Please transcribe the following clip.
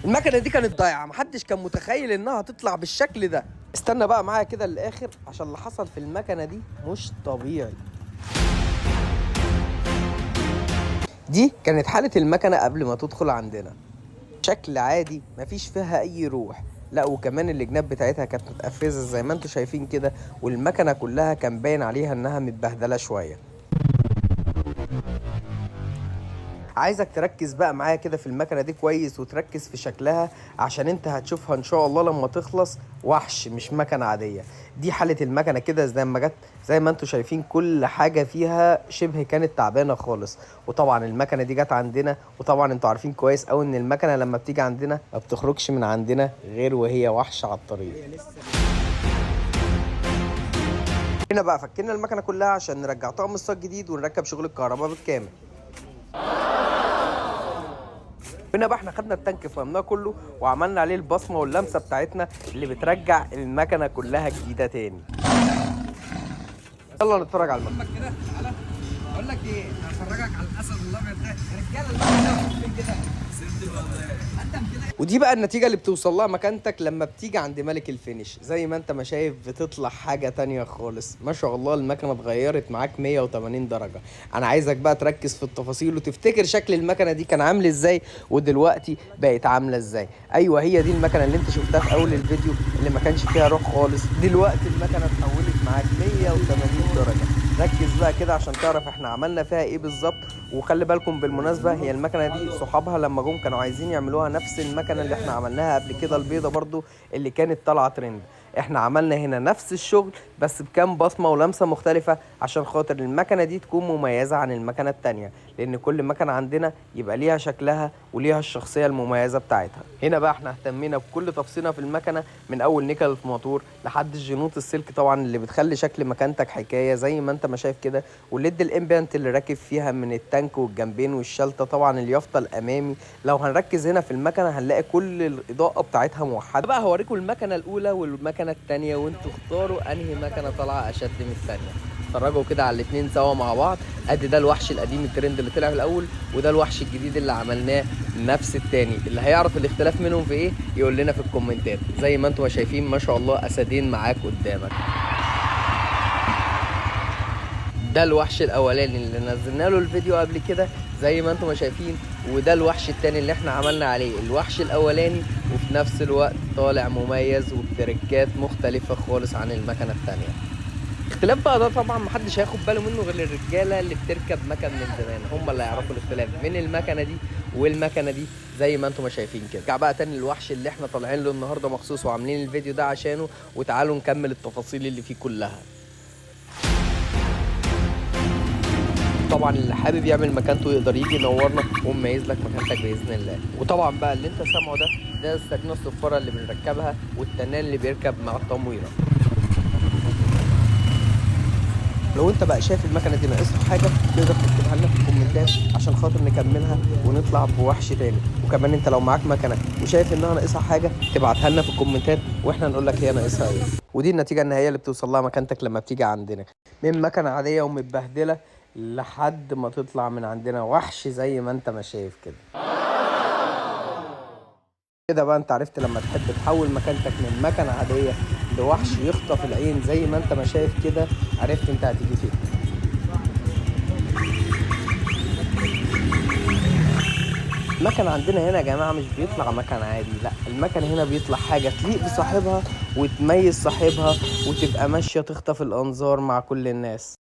المكنه دي كانت ضايعة، محدش كان متخيل انها هتطلع بالشكل ده. استنى بقى معايا كده للاخر عشان اللي حصل في المكنه دي مش طبيعي. دي كانت حالة المكنة قبل ما تدخل عندنا، شكل عادي مفيش فيها اي روح، لا وكمان الجناب بتاعتها كانت متقفزة زي ما انتوا شايفين كده، والمكنة كلها كان باين عليها انها متبهدلة شوية. عايزك تركز بقى معايا كده في المكنة دي كويس، وتركز في شكلها عشان انت هتشوفها ان شاء الله لما تخلص وحش، مش مكنة عادية. دي حالة المكنة كده زي ما جت، زي ما انتوا شايفين كل حاجة فيها شبه كانت تعبانة خالص. وطبعا المكنة دي جت عندنا، وطبعا انتوا عارفين كويس قوي ان المكنة لما بتيجي عندنا ما بتخرجش من عندنا غير وهي وحش على الطريق. هنا بقى فكنا المكنة كلها عشان نرجع طقم الصاج جديد ونركب شغل الكهرباء بالكامل. هنا بقى احنا خدنا التانك فهمناه كله وعملنا عليه البصمة واللمسه بتاعتنا اللي بترجع المكنه كلها جديدة تاني. يلا نتفرج على المكنه كده. تعالى اقول لك ايه، هفرجك على الاسد الابيض ده. رجاله المكنه كده. ودي بقى النتيجة اللي بتوصل لها مكانتك لما بتيجي عند ملك ال finish، زي ما انت ما شايف بتطلع حاجة تانية خالص. ما شاء الله المكنه اتغيرت معاك 180 درجه. انا عايزك بقى تركز في التفاصيل وتفتكر شكل المكنه دي كان عامل ازاي ودلوقتي بقت عامله ازاي. ايوه هي دي المكنه اللي انت شفتها في اول الفيديو اللي ما كانش فيها روح خالص، دلوقتي المكنه اتحولت معاك 180 درجه. ركز بقى كده عشان تعرف احنا عملنا فيها ايه بالظبط. وخلي بالكم بالمناسبة، هي المكنه دي صحابها لما جم كانوا عايزين يعملوها نفس المكنه اللي احنا عملناها قبل كده، البيضة برضو اللي كانت طالعه ترند. احنا عملنا هنا نفس الشغل بس بكام بصمة ولمسه مختلفة عشان خاطر المكنه دي تكون مميزة عن المكنه التانية، لان كل مكنه عندنا يبقى ليها شكلها وليها الشخصية المميزة بتاعتها. هنا بقى احنا اهتمينا بكل تفصيله في المكنه، من اول نيكل في موتور لحد الجنوط السلك طبعا اللي بتخلي شكل مكانتك حكاية زي ما انت ما شايف كده، وال LED ال ambient اللي راكب فيها من التانك والجنبين والشلته، طبعا اليافطه الامامي. لو هنركز هنا في المكنه هنلاقي كل الاضاءة بتاعتها موحدة. بقى هوريكم المكنه الاولى والمكنه الثانية وانتوا اختاروا انهي مكنه طالعه اشد من الثانية. اتفرجوا كده على الاثنين سوا مع بعض. ادي ده الوحش القديم الترند اللي طلع في الاول، وده الوحش الجديد اللي عملناه نفس التاني. اللي هيعرف الاختلاف منهم في ايه يقول لنا في الكومنتات. زي ما انتم شايفين ما شاء الله اسدين معاك قدامك. ده الوحش الاولاني اللي نزلنا له الفيديو قبل كده زي ما انتم ما شايفين، وده الوحش التاني اللي احنا عملنا عليه الوحش الاولاني، وفي نفس الوقت طالع مميز وبتركات مختلفة خالص عن المكنة التانية. الاختلاف بقى ده طبعا محدش هياخد باله منه غير الرجالة اللي بتركب مكن من زمان، هم اللي هيعرفوا الاختلاف بين المكنه دي والمكنه دي زي ما انتم ما شايفين كده. نرجع بقى تاني للوحش اللي احنا طالعين له النهارده مخصوص وعاملين الفيديو ده عشانه، وتعالوا نكمل التفاصيل اللي فيه كلها. طبعا اللي حابب يعمل مكانته يقدر يجي ينورنا ونميز لك مكانتك باذن الله. وطبعا بقى اللي انت سامعه ده السكينة الصفاره اللي بنركبها والتنان اللي بيركب مع التمويره. لو انت بقى شايف المكنه دي ناقصها حاجة تقدر تكتبها لنا في الكومنتات عشان خاطر نكملها ونطلع بوحش تاني. وكمان انت لو معاك مكنه وشايف انها ناقصها حاجة تبعتها لنا في الكومنتات واحنا نقول لك هي ناقصها ايه. ودي النتيجة النهائية اللي بتوصل لها مكانتك لما بتيجي عندنا، من مكنه عادية ومتبهدله لحد ما تطلع من عندنا وحش زي ما انت ما شايف كده. كده بقى انت عرفت لما تحب تحول مكانتك من مكنه عادية لوحش يخطف العين زي ما انت ما شايف كده، عرفت انت هتيجي فين. المكن عندنا هنا يا جماعة مش بيطلع مكن عادي، لا المكن هنا بيطلع حاجة تليق بصاحبها وتميز صاحبها وتبقى ماشية تخطف الانظار مع كل الناس.